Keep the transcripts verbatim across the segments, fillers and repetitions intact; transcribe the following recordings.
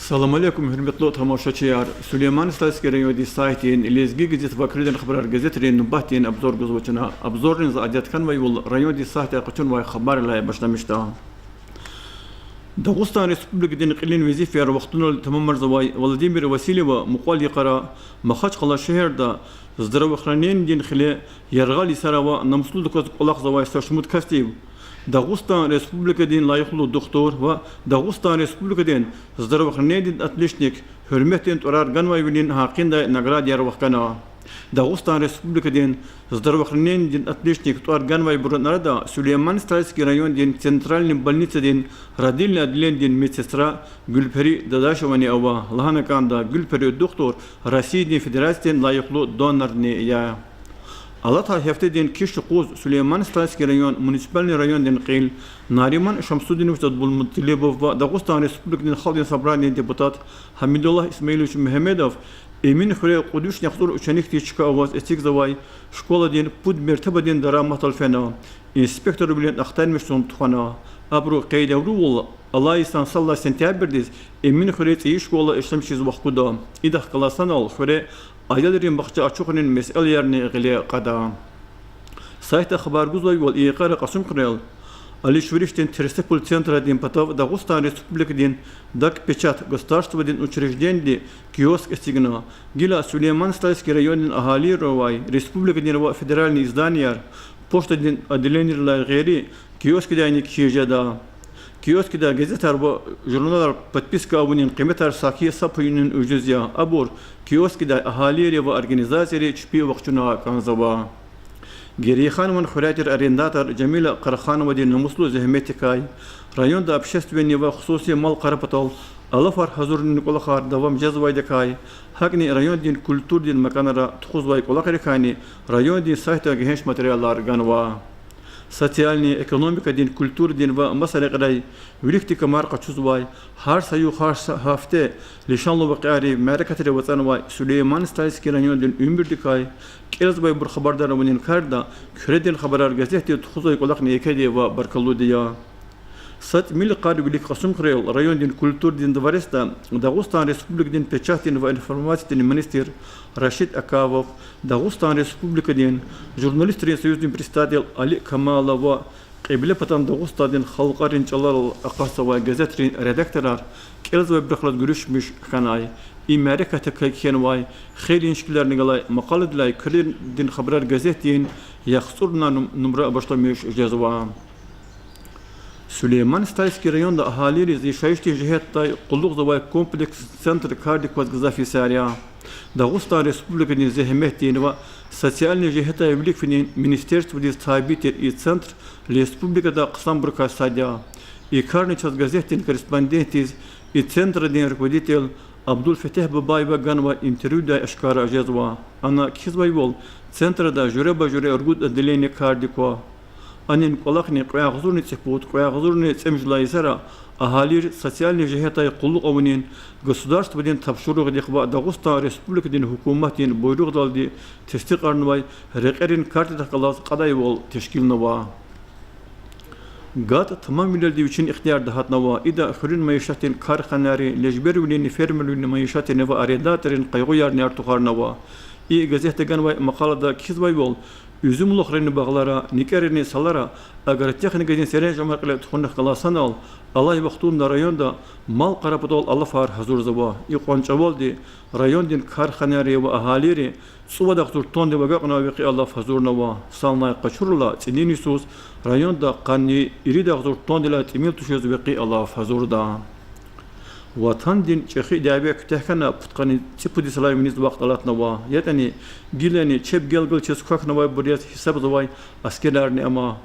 Салам алейкум, гьуьрметлу тамашачияр! Сулейман-Стальский райондин сайтдин, Лезги газет ва Куьредин хабарар газетрин нубатдин обзор гузва чна. Обзордин за адет хьанвайвал, райондин сайтдай къачунвай хабаррилай башламишда. Дагъустан Республикадин кьилин везифаяр вахтуналди тамамарзавай Владимир Васильева мукьвал йикъара Махачкъала шегьерда здравоохранениедин хиле яргъал йисара ва намуслудаказ кӀвалахзавай са шумуд касдив Дагъустан Республикадин лайихлу духтур ва Дагъустан Республикадин здравоохранениедин отличник гьуьрметдин тӀварар ганвайвилин гьакъиндай наградияр вахкана. Дагъустан Республикадин здравоохранениедин отличник тӀвар ганвайбурун арада Сулейман-Стальский райондин центральный больницадин родильный отделениедин медсестра Гуьлпери Дадашевани ава. Лагьана кӀанда, Гуьлпери духтур Россиядин Федерациядин лайихлу донорни я. Алатай гьафтедин киш юкъуз Сулейман-Стальский район муниципальный райондин кьил Нариман Шамсудинович Дадбулмуталибов ва Дагъустан Республикадин Халкьдин Собраниедин депутат Гьамидуллагь Исмаилович Мегьамедов Эмин хуьре кьуд вишни яхцӀур ученикдиз чка аваз эцигзавай школадин пуд мертебадин дараматдал фена, инспекторвилин ахтармишун тухвана. Абуру къейд авурвал, алай йисан сад лагьай сентябрдиз Эмин хуьре цӀийи школа ишлемишиз вахкуда. Идахъ галаз санал хуьре аялрин бахча ачухунин месэлаярни гъиле кьада. Сайтда хабар гузвайвал, и йикъара Кьасумхуьрел алишвилишдин Терсепул центрдин патав Дагъустан Республикадин Дагпечать государстводин учреждениеди киоск эцигна. Гила Сулейман-Стальский райондин агьалийрилай авай республикадин ва федеральный изданияр, почтадин отделенийрилай гъейри, киоскдайни кхьиз жеда. Киоскдай газетар ва журналар подписка авунин къиметар саки са паюнин ужуз я. Абур киоскдай агьалийри ва организацийри чпи вахчуна кӀанзава. Герейханован хуьряй тир арендатор Жамила Къарахановади намуслу зегьметдикай, районда общественный ва хсуси мал-къара патал алафар гьазурунин кӀвалахар давам жезвайдакай, гьакӀни райондин культурадин маканра тухузвай кӀвалахрикайни райондин сайтда гегьенш материалар ганва. Социальный, экономикадин, культурадин ва маса рекьерай виликди камар къачузвай, гьар са югъ, гьар са гьафте лишанлу вакъиайрив, мярекатрив ацӀанвай Сулейман-Стальский райондин уьмуьрдикай кӀелзавайбур хабардар авунин карда Куьредин хабарар газетди тухузвай кӀвалахни екеди ва баркаллуди я. Са тӀимил йикъар вилик Кьасумхуьрел райондин культурадин дворецда Дагъустан Республикадин печатдин ва информациядин министр Рашид Акавов, Дагъустан Республикадин журналистрин союздин председатель Али Камалов ва Кьиблепатан Дагъустандин халкьарин чӀаларал акъатзавай газетрин редакторар кӀелзавайбурухъ галаз гуьруьшмиш хьанай. И мярекатдикай кхьенвай хейлин шикиларни галай макъаладилай Куьредин хабарар газетдин яхцӀурни нум-, нумра башламиш жезва. Сулейман-Стальский районда агьалийриз яшайишдин жигьетдай къуллугъзавай комплексный центр кардик кваз гзаф йисар я. Дагъустан Республикадин зегьметдин ва социальный жигьетдай вилик финин министерстводиз табий тир и центр республикада хъсанбурукай сад я. И карни чаз газетдин корреспондентдиз и центрдин руководитель Абдулфетегь Бабаева ганвай интервьюдай ашкара жезва. Ана кхьизвайвал, центрда жуьреба-жуьре ругуд отделение кардик ква. Анин кӀвалахни кьве агъзурни цӀипуд, кьве агъзурни цӀемуьжуьд лагьай йисара агьалийрин социальный жигьетдай къуллугъ авунин государстводин тапшуругъдихъ ва Дагъустан Республикадин гьукуматдин буйругъдалди тестикьарнавай рекьерин картадихъ галаз кьадайвал тешкилнава. ГАТ тамамвилелди вичин ихтиярда гьатнава. Ида хуьруьн майишатдин карханайрин, лежбервилин, фермервилин майишатдин ва арендаторрин къайгъуярни артухарнава. И газетда ганвай макъалада кхьизвайвал, уьзуьмлухрин багълара, никӀерин салара агротехникадин серенжемар кьиле тухунрихъ галаз санал, алай вахтунда районда мал-къара патал алафар гьазурзава. Икьван чӀавалди райондин карханайри ва агьалийри цӀувад агъзур тоннадив агакьнавай векъи алаф гьазурнава. Санлай къачурла, цӀинин йисуз районда къанни ирид агъзур тоннадилай тӀимил тушиз векъи алаф гьазурда. Ватандин чӀехи дяве куьтягь хьана пудкъанни цӀипуд йисалай виниз вахт алатнава. ЯтӀани гилани чеб гелгалчиз квахьнавайбур яз гьисабзавай аскерарни ама.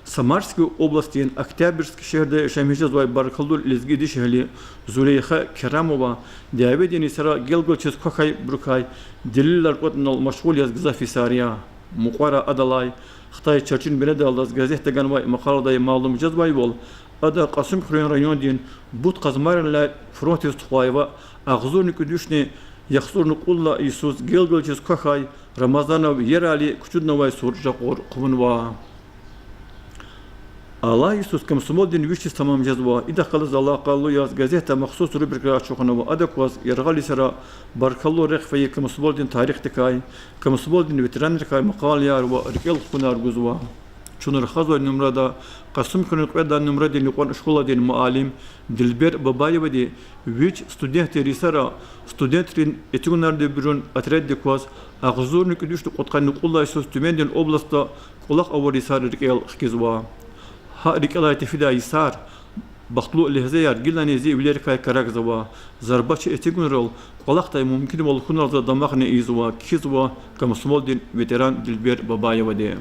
Самарской областдин Октябрьск шегьерда яшамиш жезвай баркаллу лезги дишегьли Зулейха Керамова дяведин йисара гелгалчиз квахьайбурукай делилар кӀватӀунал машгъул яз гзаф йисар я. Мукьвара адалай хтай чарчун бередаллаз газетда ганвай макъаладай малум жезвайвал, ада Кьасумхуьруьн райондин Бут-Къазмайрилай фронтдиз тухвайва, агъзурни кӀуьд вишни яхцӀурни кьуд лагьай йисуз гелгалчиз квахьай Рамазанов Ярали кучуднавай сур жагъур хъувунва. Алай йисуз комсомолдин виш йис тамам жезва. Идахъ галаз алакъалу яз газетда махсус рубрика ачухнава. Адак кваз яргъал йисара баркаллу рехъ фейи комсомолдин тарихдикай, комсомолдин ветеранрикай макъалаяр ва рикӀел хкунар гузва. Чун рахазвай нумрада Кьасумхуьруьн кьвед лагьай нумрадин юкьван школадин муаллим Дилбер Бабаевади вич студент тир йисара студентрин, эцигунарнибурун отряддик кваз агъзурни кӀуьд вишни кьудкъанни кьуд лагьай йисуз Тюмендин областда кӀвалах авур йисар рикӀел хкизва. Гьа рикӀелай тефидай йисар, бахтлу легьзеяр гилани зи вилерикай карагзава. Зарбачи эцигунрал кӀвалахдай мумкинвал хьуналза дамахни ийизва, кхьизва комсомолдин ветеран Дилбер Бабаевади.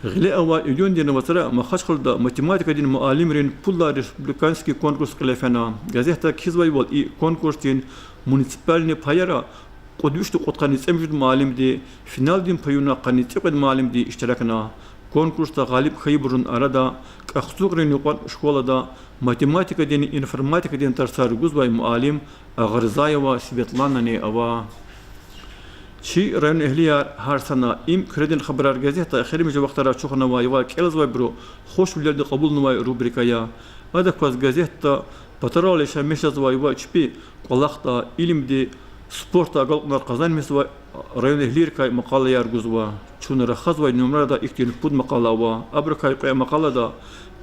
Гъиле авай июндин вацра Махачкъалада математикадин муаллимрин пуд лагьай республиканский конкурс кьиле фена. Газетда кхьизвайвал, и конкурсдин муниципальный паяра кьуд вишни кьудкъанни цӀемуьжуьд муаллимди, финалдин паюна къанни цӀикьвед муаллимди иштиракна. Конкурсда гъалиб хьайибурун арада КӀахцугърин юкьван школада математикадинни информатикадин тарсар гузвай муаллим Агъарзаева Светланани ава. Чи районэгьлияр гьар сана. Им Куьредин хабарар газетда эхиримжи вахтара ачухнавайвал, кӀелзавайбуру хушвилелди кьабулнавай рубрика я. Адак кваз газетда патарал яшамиш жезвай ва чпи кӀвалахда, илимди, спортда агалкьунар къазанмишзавай районэгьлийрикай макъалаяр гузва. Чун рахазвай нумрада ихьтин пуд макъала ава. Абурукай кьве макъалада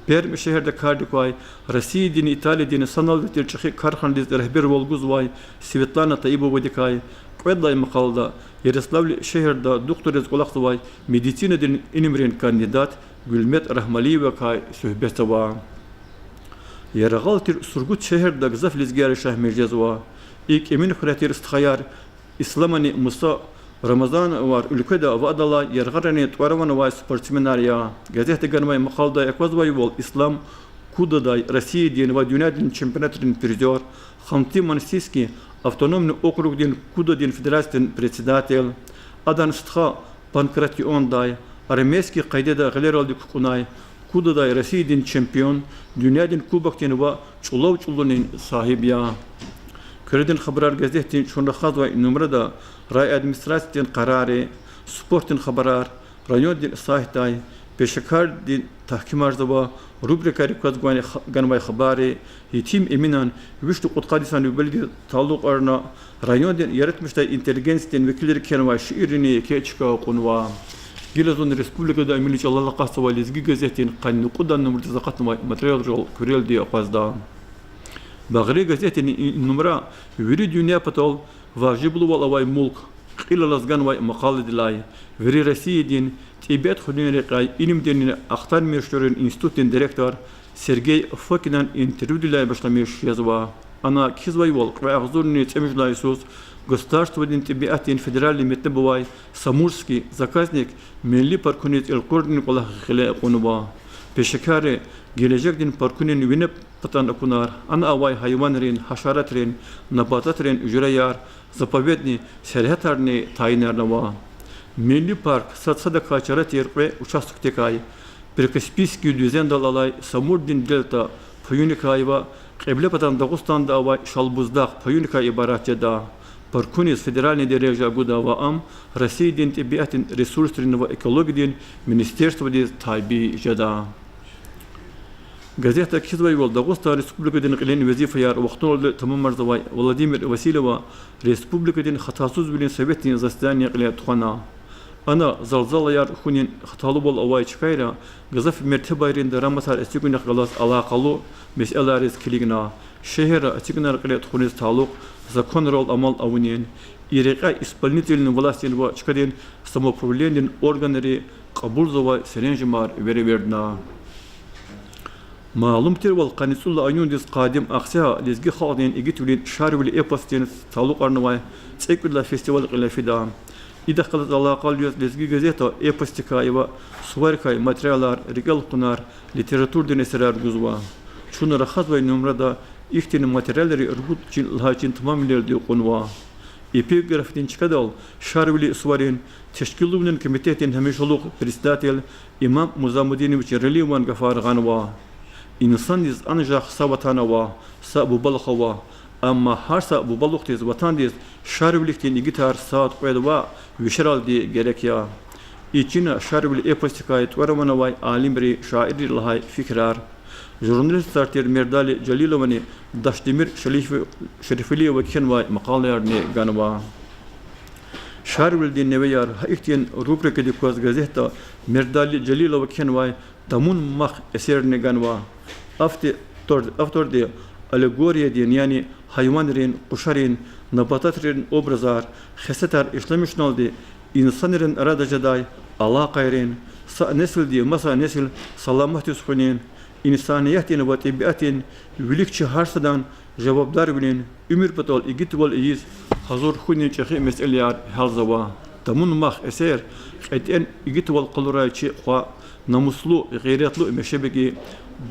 Пермь шегьерда кардик квай, Россиядинни Италиядин саналди тир чӀехи карханадиз регьбервал гузвай Светлана Таибовадикай, кьвед лагьай макъалада Яросlavl шегьерда духтуриз кӀвалахзавай, медицинадин илимрин кандидат Гуьлмет Рагьмалиевакай суьгьбетзава. Яргъал тир Сургут шегьерда гзаф лезгияр яшамиш жезва. ИкӀ Эминхуьре тир стхаяр Исламани Муса Рамазановар уьлкведа ва адалай яргъарани тӀвар-ван авай спортсменар я. Газетда ганвай макъаладай аквазвайвал, Ислам кудадай Россиядин ва дуьньядин чемпионатрин призёр, Ханты-Мансийский автономный округдин кудадин федерациядин председатель, адан стха Панкратиондай армейский къайдада гъилералди кукӀунай, кудадай Россиядин чемпион, дуьньядин кубокдин ва чӀулав чӀулунин сагьиб я. Куьредин хабарар газетдин чун рахазвай нумрада райадминистрациядин къарари, спортдин хабарар, райондин сайтдай, пешекардин тагькимарзава рубрикайрик кваз гвай х-, ганвай хабарри, Етим Эминан вишни кьудкъад йисан юбилейдиз талукьарна райондин яратмишдай интеллигенциядин векилри кхьенвай шииррини еке чка кьунва. Гила зун республикада милли чӀалал акъатзавай Лезги газетдин къанни кьуд лагьай нумрадиз акъатнавай материалрал куьрелди акъвазда. Багъри газетдин и нумра вири дуьнья патал важиблувал авай мулк кьил алаз ганвай макъаладилай, вири Россиядин тӀебиат хуьнин рекьяй илимдинни ахтармишунрин институтдин директор Сергей Фокинан интервьюдилай башламиш жезва. Ана кхьизвайвал, кьве агъзурни цӀемуьжуьд лагьай йисуз государстводин тӀебиатдин федеральный метӀнеб авай Самурский заказник милли паркуниз элкъуьрунин кӀвалах гъиле кьунва. Пешекарри гележегдин паркунин вине патан акунар, ана авай гьайванрин, гьашаратрин, набататрин жуьреяр, заповедный сергьятарни тайинарнава. Милли парк сад садакай чара тир кьве участокдикай, Прикаспийский дуьзендал алай Самурдин дельта паюникай ва Кьиблепатан Дагъустанда авай Шалбуздагъ паюникай ибарат жеда. Паркуниз федеральный дережа гуда ва ам Россиядин тӀебиатдин ресурсрин ва экологиядин министерстводиз табий жеда. Газетда кхьизвайвал, Дагъустан Республикадин кьилин везифаяр вахтуналди тамамарзавай Владимир Васильева республикадин хатасузвилин советдин заседание кьиле тухвана. Ана залзалаяр хьунин хаталувал авай чкайра гзаф мертебайрин дараматар эцигунихъ галаз алакъалу месэлайриз килигна. Шегьерра эцигунар кьиле тухуниз талукь законрал амал авунин, и рекьяй исполнительный властдин ва чкадин самоуправленидин органри кьабулзавай серенжемар веревирдна. Малум тирвал, къанни цӀуд лагьай июндиз къадим Ахцегьа лезги халкьдин игитвилин Шарвили эпосдиз талукьарнавай цӀекӀуьд лагьай фестиваль кьиле фида. Идахъ галаз алакъалу яз Лезги газетда эпосдикай ва суварикай материалар, рикӀел хкунар, литературадин эсерар гузва. Чун рахазвай нумрада ихьтин материалри ругуд чин лагьай чин тамамвилелди кьунва. Эпиграфдин чкадал Шарвили суварин тешкилунин комитетдин гьамишалугъ председатель Имам Музамудинович Яралиеван гафар гъанва: Инсандиз анжах са ватан ава, са бубалух ава. Амма гьар са бубалухдиз, ватандиз Шарвили хьтин игитар сад-кьвед ваъ, вишералди герек я. И чина Шарвили эпосдикай тӀвар-ван авай алимри, шаирри лагьай фикирар. Журналистар тир Мердали Жалиловани Дашдемир Шалиф-, Шарифалиева кхьенвай макъалаярни ганва. Шарвилидин невеяр гьа ихьтин рубрикадик кваз газетда Мердали Жалилова кхьенвай Тамун мах эсерни ганва. Автор-, авторди аллегориядин, яни гьайванрин, къушарин, набататрин образар, хесетар ишлемишналди инсанрин арада жедай алакъайрин, са несилди маса несил саламатдиз хьунин, инсаниятдин ва тӀебиатдин вилик чи гьар садан жавабдарвилин, уьмуьр патал игитвал ийиз гьазур хьунин чӀехи месэлаяр гьялзава. Тамун мах эсер кьетӀен игитвал къалурай чи хва, намуслу, гъейратлу мешебеги,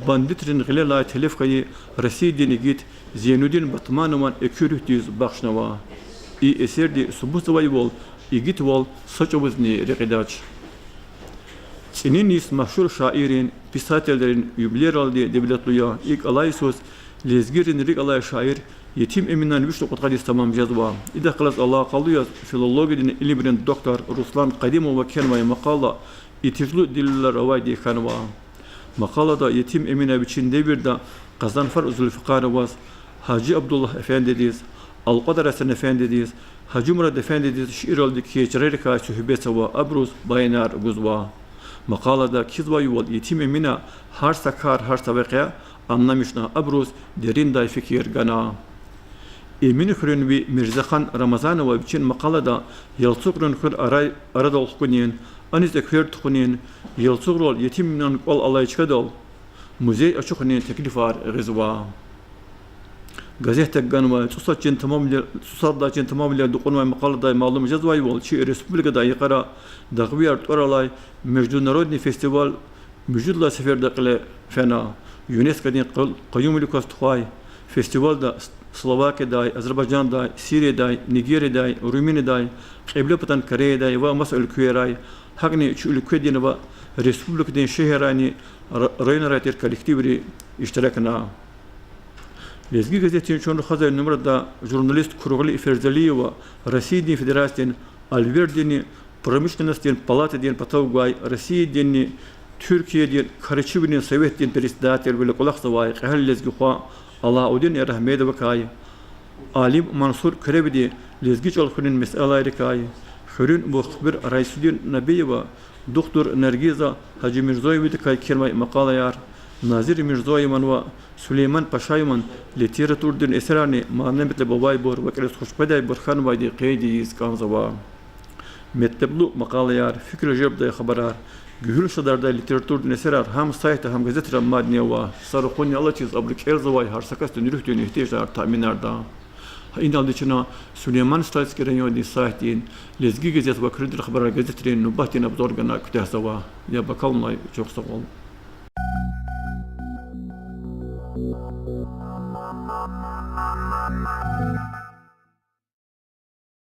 бандитрин гъилелай телеф хьайи Россиядин игит Зейнудин Батманован экуь руьгьдиз бахшнава. И эсерди субутзавайвал, игитвал са чӀавузни рекьидач. ЦӀинин йис машгьур шаиррин, писателрин юбилейралди девлетлу я. ИкӀ алай йисуз лезгийрин рикӀ алай шаир Етим Эминан вишни кьудкъадиз тамам жезва. Идахъ галаз алакъалу яз филологиядин илимрин доктор Руслан Къадимова кхьенвай макъала итижлу делилар авайди хьанва. Макъалада Етим Эмина вичин девирда Къазанфар Зулфикароваз, Гьажи Абдуллагь эфендидиз, Алкьвадар Гьасан эфендидиз, Гьажимурад эфендидиз шииралди кхьей чӀарарикай суьгьбетзава, абуруз баянар гузва. Макъалада кхьизвайвал, Етим Эмина гьар са кар, гьар са вакъиа аннамишна, абуруз дериндай фикир гана. Эминхуьруьнви Мирзахан Рамазанова вичин макъалада Ялцугърин хуьр арай арадал хкунин, аниз экверд тухунин, Ялцугърал Етим Эминан кӀвал алай чкадал музей ачухунин теклифар гъизва. Газетда ганвай цӀусад чин тамамвилер-, цӀусад лагьай чин тамамвилер дукьунвай макъаладай малум жезвайвал, чи республикада йикъара дагъвияр тӀвар алай международный фестиваль муьжуьд лагьай сеферда кьиле фена. ЮНЕСКО-дин къ-, къаюмвилик кваз тухвай фестивальда С-, Словакиядай, Азербайжандай, Сириядай, Нигериядай, Румыниядай, Кьиблепатан Кореядай ва маса уьлквейрай, гьакӀни чи уьлкведин ва республикадин шегьеррайни ра-, районрай тир коллективри иштиракна. Лезги газетдин чун рахазвай нумрада журналист Куругъли Ферзалиева Россиядин Федерациядин Альвердинни промышленностдин палатадин патав гвай Россиядинни Туьркиядин крачивилин советдин председателвиле кӀвалахзавай кьегьал лезги хва Алаудин Ярагьмедовакай, алим Мансур Куьревиди лезги чӀал хуьнин месэлайрикай, хуьруьн мухбир Райсудин Набиева духтур Наргиза Гьажимирзоевадикай кхьенвай макъалаяр, Назир Мирзоеван ва Сулейман Пашаеван литературадин эсерарни мана-метлеб авайбур ва кӀелиз хуш къведайбур хьанвайди къейд ийиз кӀанзава. Метлеблу макъалаяр, фикир желбдай хабарар, гуьгьуьл шадардай литературадин эсерар гьам сайтда, гьам газетра мадни ава. Са ракъурни алачиз абуру кӀелзавай гьар са касдин руьгьдин игьтияжар таъминарда. Гьа иналди чна Сулейман-Стальский райондин сайтдин Лезги газет ва Куьредин хабарар газетрин нубатдин обзор гана куьтягьзава. Яб акалунай чухсагъул.